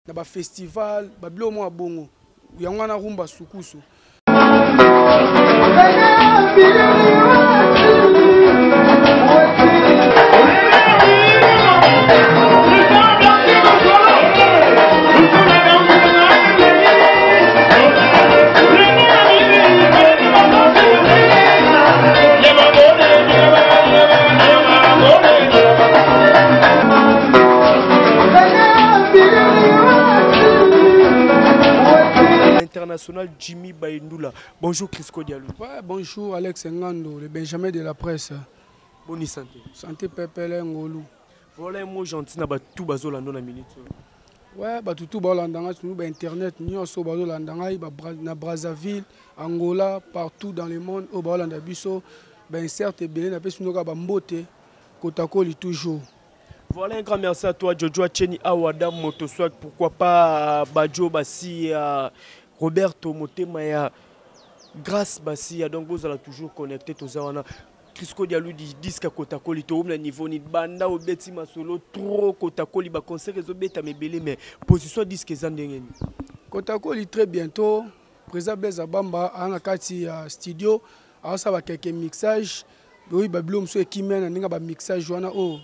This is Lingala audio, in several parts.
Na ba festival, ba biloko mwa bongo. Yango wana rumba sukusu. International Jimmy Baindula. Bonjour Crisco Diallo. Ouais, bonjour Alex Ngando, le Benjamin de la presse. Bonne santé. Santé Pepele Ngolu. Voilà un mot gentil na tout bazolanda na minute. Ouais, bato tout baolanda ngai sunu ba internet nyonso bazolanda ngai na Brazzaville, Angola, partout dans le monde oyo baolanda biso ba inserte ebele napesi bino kaka bambote kotakoli toujours. Voilà un grand merci à toi Jojo Acheni Awada Motoswag pourquoi pas Badjo Bassi Roberto Motema ya Grâce Bassi donc bozala toujours connecté toza wana Crisco Dialudi disque kotakoli to na niveau ni banda obeti masolo trop kotakoli ba concert ezo beta mebele mais position disque eza ndenge ni kotakoli très bientôt président Blaise Abamba ana kati ya studio asala quelques mixage oyo babilo mosusu ekimia na ndenge ba mixage wana oyo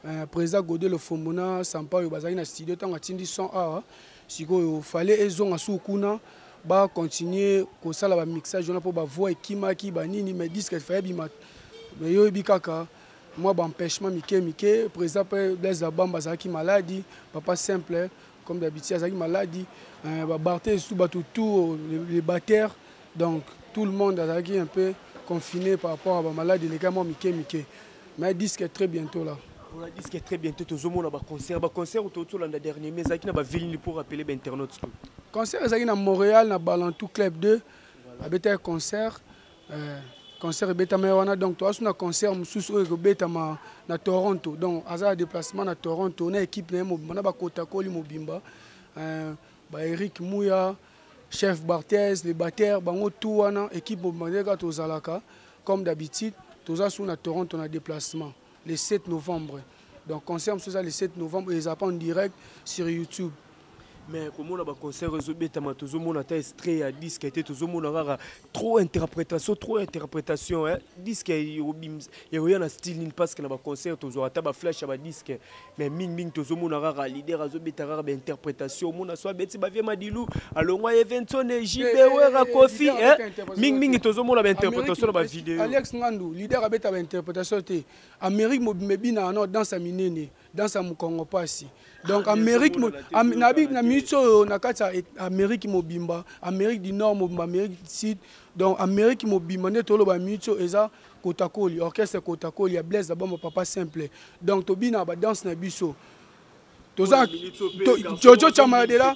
euh, président Godé Lofombo na Sampaio bazalaki na studio ntango atindi son awa sikoyo fallait ezonga suku kuna ba continuer kosala ba mixage wana mpo ba voix ekimaki banini mais disque fallait bima mais yo oyebi kaka mwa ba empêchement mike mike président mpe Blaise Labamba azalaki maladi papa simple comme d'habitude azalaki maladi euh, ba Barthez tout bato tout les batteurs donc tout le monde azalaki un peu confiné par rapport à ba maladi eleka mwa mike mike mais disque très bientôt là. Pour la disque très bientôt tozomona ba concert ba concert tozolanda dernier mais ezalaki na ba ville pour rappeler ba internautes tout. Concert ezalaki na Montréal na Balantou Club 2 abetaki concert euh, concert ebetama wana donc toasu na concert mosusu oyo ekobetama na Toronto donc aza na déplacement na Toronto na équipe na ye mobimba na bakotakoli mobimba euh, ba Eric Muya chef Barthez le batteur bango tout wana équipe mobimba nde kaka tozalaka comme d'habitude toza su na Toronto na déplacement le 7 novembre donc concert mosusu eza le 7 novembre eza pas en direct sur YouTube. Mais komona ba concert ezobetama tozomona ata extrait ya disque te tozomona kaka trop interprétation trop interprétation hein? Disque ekoya na style nini parce que na ba concert tozwaka ata ba flash ya ba disque mais mingi mingi tozomona kaka leader azobeta kaka ba interprétation omona so abeti ba vie madilu alongwa Evenson JB Wera Kofi hein? Mingi mingi tozomona ba interprétation na ba vidéo. Alex Ngandu leader abeta ba interprétation te Amérique mobimba ebinaka na danse ya minene danse ya mokongo pasi donc ah, Amérique nabi na minute oyo na kati ya Amérique mobimba Amérique du Nord mobimba Amérique du Sud donc Amérique mobimba nde toloba minute oyo eza Kotakoli orchestre Kotakoli ya Blaise Abamba papa simple donc tobina ba danse na biso toza Jojo Chamaladela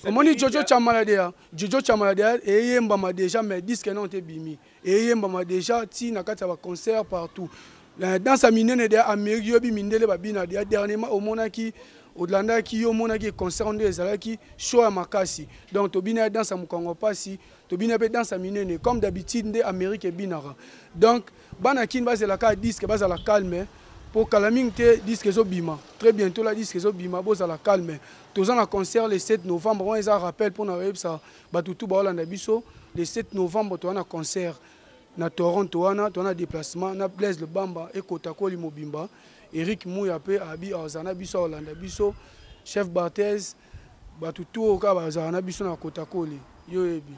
omoni Jojo Chamaladela Jojo Chamaladela eyembama déjà mais disque non te bimi eyembama déjà ti na kati ya ba concert partout danse ya minene de Amérique yobi mindele babina ya dernièrement omonaki olandaki yo omonaki concert nde ezalaki show ya makasi donc tobina ya danse ya mokongo pasi tobina mpe danse ya minene comme d'habitude nde Amérique ebinaka donc bana Kin bazelaka disque bazala calme po kala mingi te disque ezobima très bientôt la disque ezobima bozala calme toza na concert le 7 novembre wana eza rappel mpona koyebisa bato tu baolanda biso le 7 novembre toza na concert na Toronto wana toza na déplacement na Blaise Lubamba ekotakoli mobimba Eric Muya mpe abi azala na biso aolanda biso chef Barthez bato tu oyo kaka bazala na biso na kotakoli yo oyebi.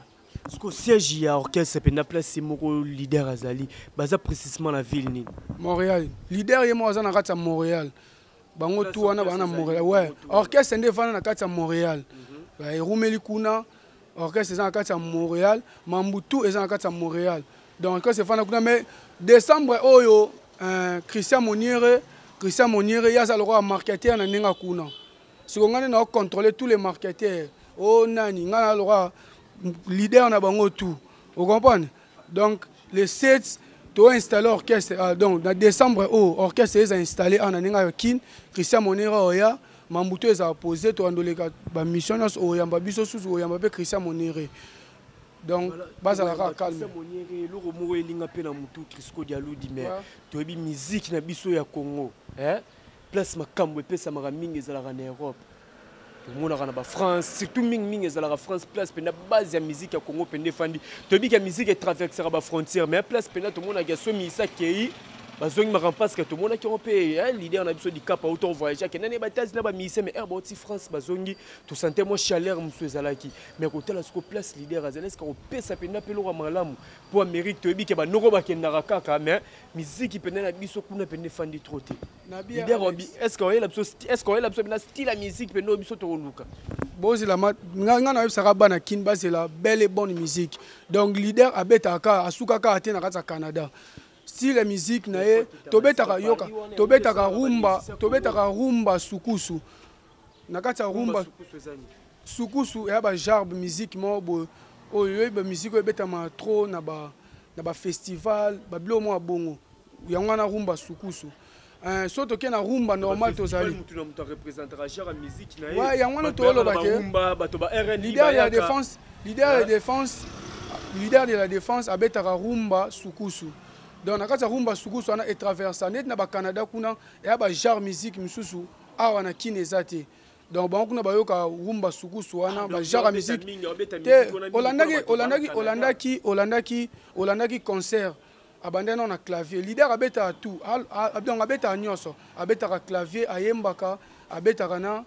Siko siège ya orchestre mpenza place moko leader azali baza précisément na ville nini? Montréal leader ye moko aza na kati ya Montréal bango tu wana baa na Montréal ouais orchestre nde evanda na kati ya Montréal erumeli kuna orchestre eza na kati ya Montréal mambutu eza na kati ya Montréal donc orchestre efanda kuna mais décembre oyo euh, Christian Moniere Christian Moniere ye aza lokola marketeur na ndenge kuna siko ngai nde nao contrôler tous les marketeurs o oh, nani ngai na lokola leader na bango tout ocomprendre donc le 7 to installer orchestre ah, donc na décembre oyo oh, orchestre eza installé awa na ndenge ya Kin Christian Monera oya mambuto ezala posé toandoleka bamission nyonso oyamba biso susu oyamba mpe Christian Monere donc bazalaka calme eloko moko elinga mpe na motu Crisco Dialudi mais toyebi musique na biso ya Congo eh? Place makambo epesamaka mingi ezalaka na Europe. Tomonaka na bafrance, surtout mingimingi ezalaka France, place mpenza base ya musique ya Congo mpenza efandi. Toyebi ke musique etraversaka bafrontière, mais place mpenza tomonaka ya somi isa kei bazongi makambo, parce que tomonaki yango mpe leader na biso Dikapa auto voyage, akenda ne batazi na bamusicien, mais aire bauti France bazongi, tosante mwa chaleur mosusu ezalaki. Mais kotala siko place leader azali, eske kopesa mpenza mpe eloko ya malamu mpo Amérique? Toyebi ke banoko bakendaka kaka, mais miziki mpenza na biso kuna mpenza efandi trop te. Leader, est ce que oyela biso, est ce que oyela biso mpenza style ya musique mpenza oyo biso tokoluka? Bozela, nga nayebisaka bana Kini bazela belle et bonne musique. Donc leader abetaka kaka, asuka kaka te na kati ya Canada. Style ya musique na ye, tobetaka, yoka, tobetaka rumba, tobetaka rumba sukusu. Na kati ya rumba sukusu eya bagenre musique moko boye oyo oyebi, bamusique oyo ebetama trop na bafestival, babiloko moko ya bongo. Yango wana rumba sukusu. So tokei na rumba normal, tozali yango wana toloba ke leader ya défense, leader ya défense, leader de la défense abetaka rumba sukusu. Donc na kati ya rumba sukusu wana etraversa neti na bacanada kuna, eya bagenre musique mosusu awa na Kini eza te. Donc bango kuna bayoka rumba sukusu wana, bagenre ya musique te. Olandaki, olandaki, olandaki, olandaki, olandaki concert abandaki nano na clavier. Leader abetaka tout, donc abetaka nyonso, abetaka clavier, ayembaka, abetaka na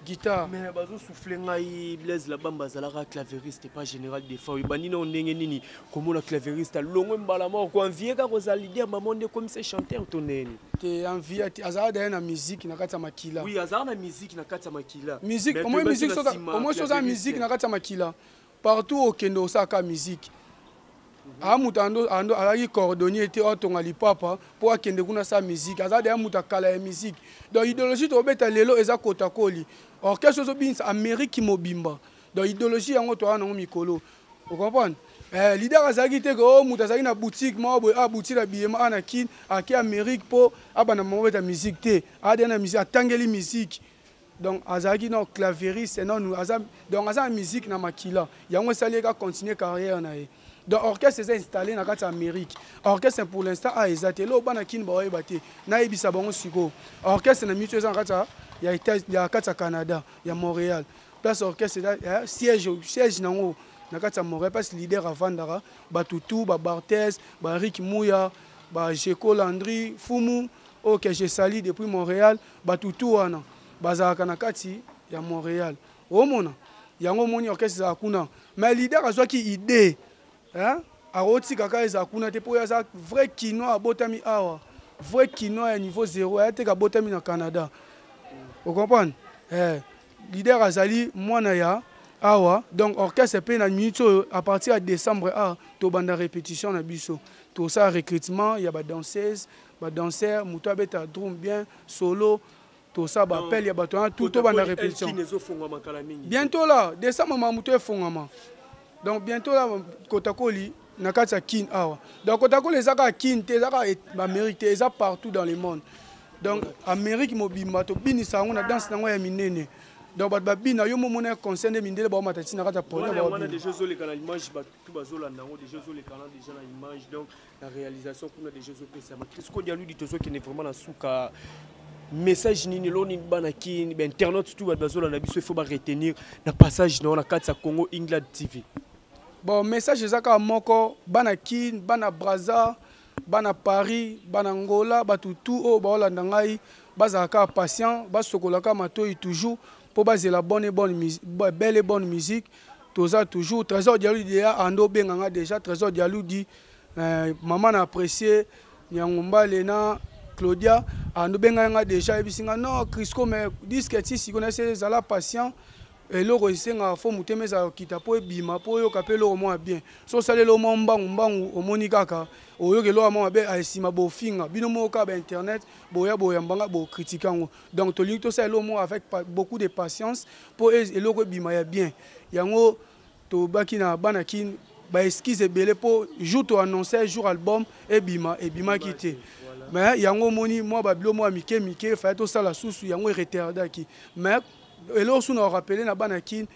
guitare. Mais bazosouffle ngai, Blaise Labamba azalaka clavieriste, pas général Defao. Ebandi nao ndenge nini komona clavieriste alongwe mbala moko koenvie kaka kozala leader mamo nde komisa chanteur to ndeni? Te, envie te, azalaka daye na musique na kati ya makila. Oui, azalaka na musique na kati ya makila. Musique, omoi musique, omoi so oza musique na kati ya makila, partout okende osalaka musique. Aa moto azalaki cordonnier te, atonga lipapa mpo akende kuna asala musique. Aza deya moto akala ya musique. Donc idéologie tobeta lelo eza Kotakoli, orchestre ozobinisa Amérique mobimba. Donc idéologie yango toza nango mikolo, ocomprendre? Leader azalaki te ke o moto azalaki na boutique moko boye, a boutique ya biyema a na Kine, ake Amérique mpo abanda mobeta musique te. Adeya na musique, atangeli musique. Donc azalaki no clavieriste nanu aza, donc aza na musique na makila. Yango esali ye ka continuer carrière na ye. Donc orchestre eza installé na kati ya Amérique. Orchestre pour l'instant a eza te. Eloko bana Kini baoyeba te, nayebisa bango sikoyo, orchestre na miso eza na kati ya kati ya Canada, ya Montréal. Place orchestre eza siège nango na kati ya Montréal, place leader avandaka, bato tu babartes, barik Muya, bajeko Landry Fumu oyo que je salue depuis Montréal, bato tu wana bazalaka na kati ya Montréal. Omona yango, omoni orchestre ezalaka kuna. Mais leader azwaki idée, hein? Akotika kaka ezala kuna te, mpo oyo aza vrai Kinois, abotami awa, vrai Kinois ya niveau zéro, aya teka abotami na Canada, ocomprendre? Leader azali mwana ya awa. Donc orchestre mpe na minute oyo, à partir ya décembre a tobanda répétition na biso, tosala recrutement ya badanseuse, badanseur, moto abeta drum bien, solo, tosala baappel ya bato wana tout, tobanda répétition bientôt là, décembre ma moto efongama. Donc bientôt là, Kotakoli na kati ya Kine awa. Donc Kotakoli eza kaka Kine te, eza kaka Amérique te, eza partout dans le monde. Donc Amérique mobimba tobinisa yango na danse nango ya minene. Donc bato babina, yo momona concert nde mindele baomata ntina kati ya podium. Wana déjà ezoleka na image, bato bazolanda yango déjà, ezoleka na déjà na image. Donc na réalisation kuna déjà ezopesama. Crisco Dialudi, tozokende vraiment na suka. Message nini, elo nini bana Kini, bainternaute tout bato bazolanda biso, il faut baretenir na passage na yo na kati ya Congo England TV? Bon, message eza kaka moko: bana Kine, bana Braza, bana Paris, bana Ngola, bato tu oyo baolanda ngai, bazala kaka patient, basokolaka matoi toujours mpo bazela bonne et bonne, belle et bonne musique. Toza toujours Trésor Dialudi ya ando obenganga déjà Trésor Dialudi, mama na apprécié Nyango Mbale na Claudia ando benga nga déjà, ayebisi nga: "Non Crisco, mais disque ti sikoyo na ese." Ezala patient, eloko esengaka fo motema ezala kokita mpo ebima, mpo oyoka mpe eloko moko ya bien. So osali eloko moko mbangu mbangu, omoni kaka oyoka eloko moko mabe esima, bofinga bino moko kaka bainternet, boya boyambanga, bokritike yango. Donc tolingi tosala eloko moko avec beaucoup de patience mpo eloko ebima ya bien. Yango tobaki na bana Kini baexcuse ebele mpo jour toannonce jour album ebima, ebimaki te. Mais yango omoni mwa babilo mwa mike mike faya tosala susu, yango eretardaki. Mais eloko su na rappeler na bana Kini,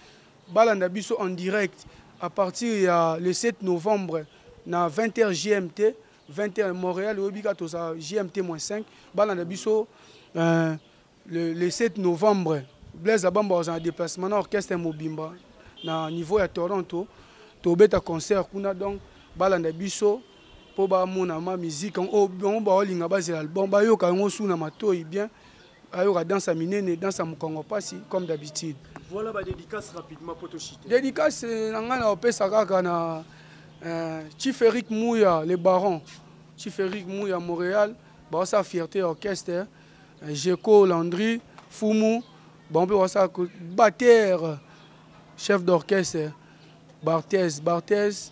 balanda biso en direct à partir ya le 7 novembre na 20h GMT, 20h Montréal, oyebi kaka tozala GMT moins 5. Balanda biso le 7 novembre. Blaise Abamba aza na déplacement na orchestre mobimba na niveau ya Toronto. Tobeta concert kuna, donc balanda biso mpo bamona ma musique oyo bango baolinga, bazela album, bayoka yango su na matoi bien, ayoka danse ya minene, danse ya mokongo mpasi comme d'habitude. Voilà, badédicace rapidement po toshite. Dédicace na ngai na opesa kaka na Chief Eric Mouya, le baron Chief Eric Mouya, Montréal, baosala fierté ya orchestre, Jeko Landry Fumu, bango mpe baosala bater, chef d'orchestre Barthez, Barthez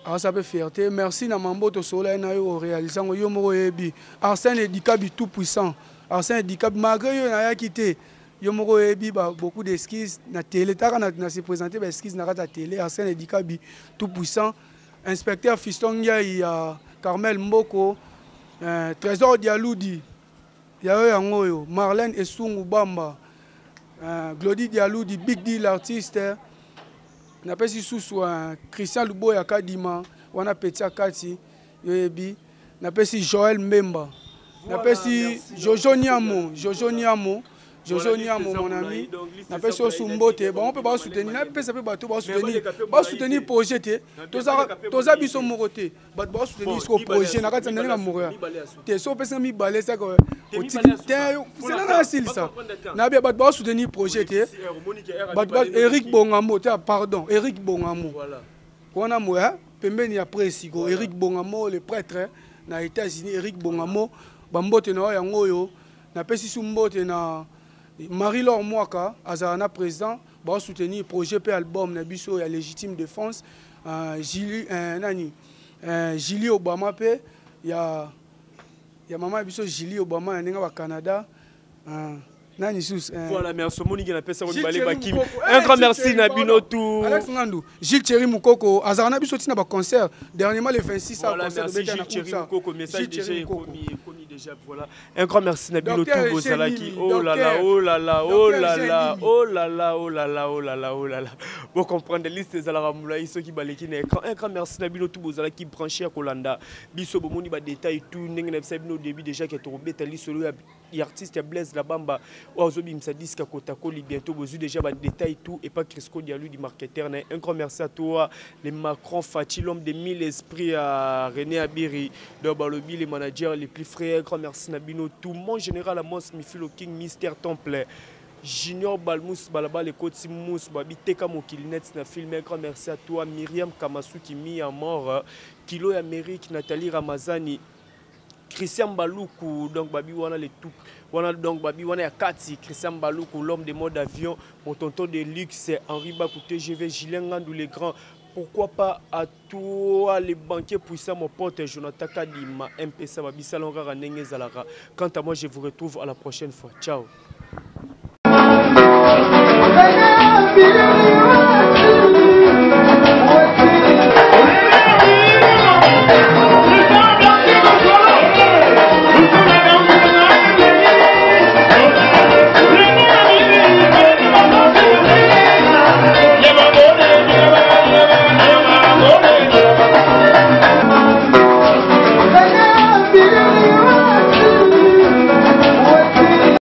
aosala mpe fierté. Merci na mambo tosolola ye na yo, oréalise yango yo moko oyebi. Arsène Edikabi, tout puissant Arsène Edikabi, malgré yo nayaki te, yo moko oyebi ba beaucoup d'excuses na télé, taka na se présenter ba excuse na kati ya télé. Arsène Edikabi, tout puissant, inspecteur Fiston Ngiai ya Carmel Mboko, Trésor Dialudi ya yo yango oyo, Marlène Esungu Bamba, Glody Dialudi, Big Deal artiste. Napesi susu Christian Luboya Kadima wana, petit ya kati yoyebi. Napesi Joël Mbemba, napesi Jojo Niamo, Jojo Niamo, Jojo Niamo, mon ami, napesi osu mbote. Bango mpe baosoutenir, napesa mpe bato baosoutenir, baosoutenir projet te. Toza biso moko te, bato baosoutenir siko projet na kati ya ndenge na Montréal te. So opesanga mibale saka otiki te, zelanga nasilisa. Nabia bato baosoutenir projet te, bato Eric Bongamo te, pardon, Eric Bongamo wana moya pembeni ya presiko. Eric Bongamo le prêtre na États-Unis, Eric Bongamo, bambote na oyo yango oyo. Napesi su mbote na Marie Laure Mwaka, azala na président, baosoutenir projet mpe album na biso ya légitime défense. Julie, nani, Julie Obama mpe ya mama ya biso Julie Obama na ndenge bacanada, nani susu? Voilà, merci. Omoni napesa ko mibale bakimi. Un grand merci na bino tout. Alex Ngandu, Gilles Thierry Mukoko azala na biso ntina baconcert dernièrement le 26. Voilà, merci Gilles Thierry Mukoko, message déjà ekomi, ekomi déjà. Voilà, un grand merci na bino tout bozalaki. Oh là là, oh là là, oh là là, oh là là, oh là là, oh là là, oh là là, bo comprendre, liste ezalaka molai soki baleki na écran. Un grand merci na bino tout bozalaki branché ya kolanda biso. Bomoni badétail tout ndenge na bisa bino au début déjà ke tokobeta lisolo ya artiste ya Blaise Labamba oyo azobimisa disque Kotakoli bientôt. Bozwi déjà badétail tout et pas Crisco Dialou du marketeur na. Un grand merci à toi les Macron Fachi, l'homme de mille esprits, à René Abiri, donc balobi les managers les plus frais. Un grand merci na bino tout, mon général Amos Mifilo King, Mister Temple Junior Balmous Balabal Ekoti Mous Babi Teka Mokili net na film. Un grand merci à toi Myriam Kamasuki Mi à mort Kilo Amérique, Nathalie Ramazani, Christian Baloukou, donc babi wana le tout wana, donc babi wana ya kati, Christian Baloukou, l'homme de mode avion, mon tonton de luxe Henri Bakou TGV, Julien Ngandou le grand. Pourquoi pas à toi les banquiers puissants, mon pote Jonathan Kadima, MPSA, babi salon kaka ndenge ezalaka. Quant à moi, je vous retrouve à la prochaine fois. Ciao.